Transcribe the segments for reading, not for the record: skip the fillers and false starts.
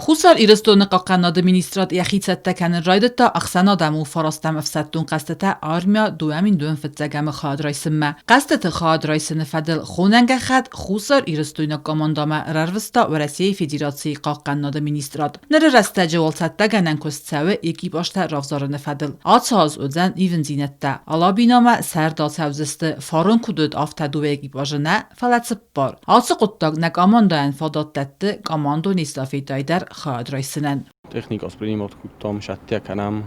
Хуссар Ирыстоны Хъахъхъӕнынады министрад йӕхи цӕттӕ кӕнын райдыдта ӕхсӕнадӕмон фарастӕм ӕфсӕддон хъӕзтытӕ Армия 2025-ы хайад райсынмӕ. Хъӕзтыты хайад райсыны фӕдыл хонӕн гӕххӕтт Хуссар Ирыстойнаг командӕмӕ рарвыста Уӕрӕсейы Федерацийы Хъахъхъӕнынады министрад. Ныры рӕстӕджы уал цӕттӕгӕнӕн куыст цӕуы экипажтӕ равзарыны фӕдыл. Ацы аз уыдзӕн ивындзинӕдтӕ. Алабинамӕ сӕрд ацӕудзысты, фарон куыд уыд, афтӕ дыууӕ экипажы нӕ, фӕлӕ цыппар. Ацы хъуыддаг нӕ командӕйӕн фадат дӕтты командон эстафетӕйы дӕр хайад райсынӕн. Техникас принимать кодтам, сӕттӕ кӕнӕм.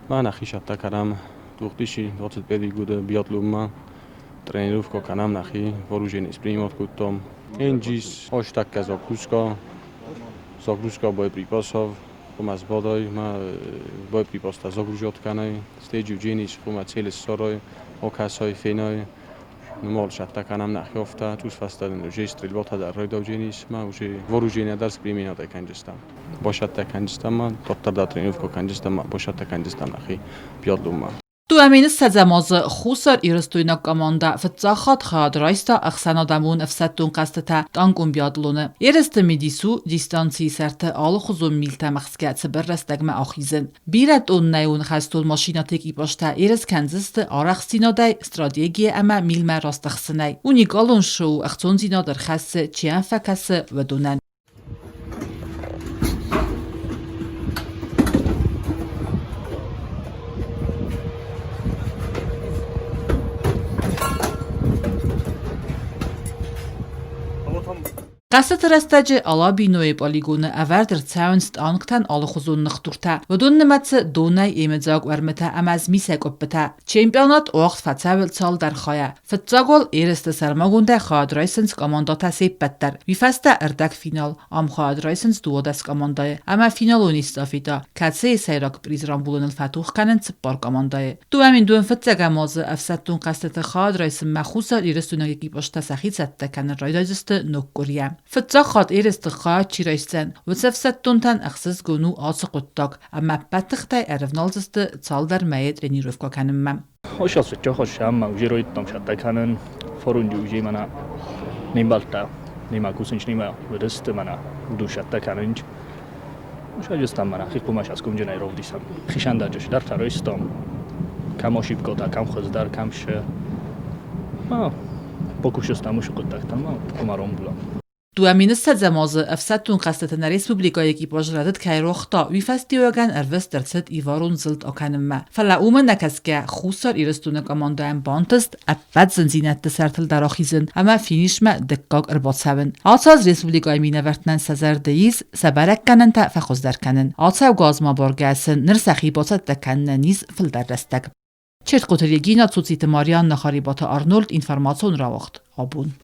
Ма нӕхи сӕттӕ кӕнӕм 2021 годы биатлонмӕ. Тренировка кӕнӕм нӕхи, вооружение принимать кодтам. Энджис, астакка загрузка, загрузка боеприпасов, хъуымӕ сбадай, ма боеприпастӕ загружать кӕнай, стейджи дженис, хъуымӕ цели ссарай, акӕсай, фенай. Нумал сӕттӕ кӕнӕм нӕхи афтӕ, цъус фӕстӕдӕр уже стрельбатӕ дӕр райдаудженис ма уже вооружение дӕр сприменятӕ кӕнджыстӕм. Басӕттӕ кӕнджыстӕм ма, дарддӕр дӕр тренировка кӕнджыстӕм ма, басӕттӕ кӕнджыстӕм нӕхи биатлонмӕ. 2020 азы Хуссар Ирыстойнаг командӕ фыццаг хатт хайад райста ӕхсӕнадӕмон ӕфсӕддон хъӕзтытӕ танкон биатлоны. Ерысты мидис у дистанцийы сӕрты алыхуызон милтӕм ӕхсгӕ цыбыр рӕстӕгмӕ ахизын. Бирӕ тоннӕйон хӕстон машинӕты экипажтӕ ерыс кӕндзысты арӕхстдзинадӕй, стратегийӕ ӕмӕ милмӕ растӕхсынӕй. Уникалон шоу ӕхцондзинад ӕрхӕссы, чи йӕм фӕкӕсы, уыдонӕн. Хъӕцыты рӕстӕджы Алабинойы полигоны ӕвӕрд ӕрцӕуынц танктӕн алыхуызон ныхдуртӕ, уыдон нымӕцы донӕй йемыдзаг уӕрмытӕ ӕмӕ змисӕй къуыппытӕ. Чемпионат уагъд фӕцӕуы цалдӕр хайӕ. Фыццаг уал ерысты сӕрмагондӕй хайад райсынц командӕтӕ се ппӕт дӕр. Уый фӕстӕ ӕрдӕгфинал, ам хайад райсынц 12 командӕйы ӕмӕ финалон эстафетӕ, кӕцыйы сӕйраг приз рамбулыныл фӕтох кӕнынц цыппар командӕйы. 2002 фыццӕгӕм азы ӕфсӕддон хъӕзтыты хайад райсынмӕ Хуссар Ирыстойнаг экипажтӕ сӕхи цӕттӕ кӕнын райдайдзысты ног къуырийӕ. Фыццаг хатт ерысты хайад чи райсдзӕн, уыцы ӕфсӕддонтӕн ӕхсызгон у ацы хъуыддаг, ӕмӕ ӕппӕт тыхтӕй ӕрӕвналдзысты цалдӕр мӕйы тренировкӕ кӕнынмӕ. Ошалсыччохошамма ужироиттом шаттаканын форунди ужимана нимбалта нима кусынч нима уыдысты мана душаттаканынч. Ушаджыстам мана хихъумаш аскумджынӕй ровдисам. Хишандаджы дӕр ройстом. Кам ошибкота, кам хуыздӕр, кам шы. Ма покушыстам уышы хъуыддӕгтӕм, ма хъуымӕ ромбулам. 2020 азы ӕфсӕддон хъӕзтыты нӕ республикӕйы экипаж рӕдыд кӕй рохта, уый фӕстиуӕгӕн ӕрвыст ӕрцыд иварон зылд акӕнынмӕ. Фӕлӕ уымӕ нӕ кӕсгӕ, Хуссар Ирыстоны командӕйӕн бантыст ӕппӕт зындзинӕдты сӕртыл дӕр ахизын ӕмӕ финишмӕ дыккаг ӕрбацӕуын. Ацы аз республикӕйы минӕвӕрттӕн сӕ зӕрды ис сӕ бӕрӕггӕнӕнтӕ фӕхуыздӕр кӕнын. Ацӕугӕ аз ма баргӕ сын ныр сӕхи бацӕттӕ кӕнынӕн ис фылдӕр рӕстӕг. Чертхъоты Регина, Цуциты Марианна, Харебаты Арнольд, информацион рауагъд абон.